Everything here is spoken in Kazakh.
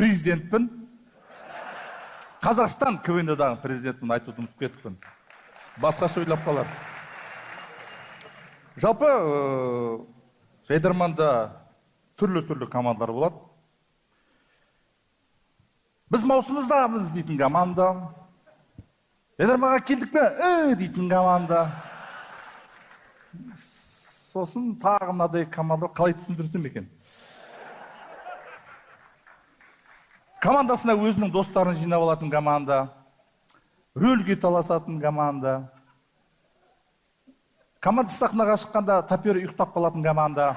Президентпін. Қазақстан КВН одағының президентімін, айтуды ұмытып кетіппін. Басқаша ойлап қалар. Жалпы Жайдарманда түрлі-түрлі командалар болады. Біз маусымыздамыз дейтін команда. Жайдарманға келдік пе? Дейтін команда. Сосын тағы мынадай команда, қалай түсіндірсем екен? Командасына өзінің достарын жинап алатын команда, рөлге таласатын команда, команда сахнаға шыққанда тапері ұйықтап қалатын команда.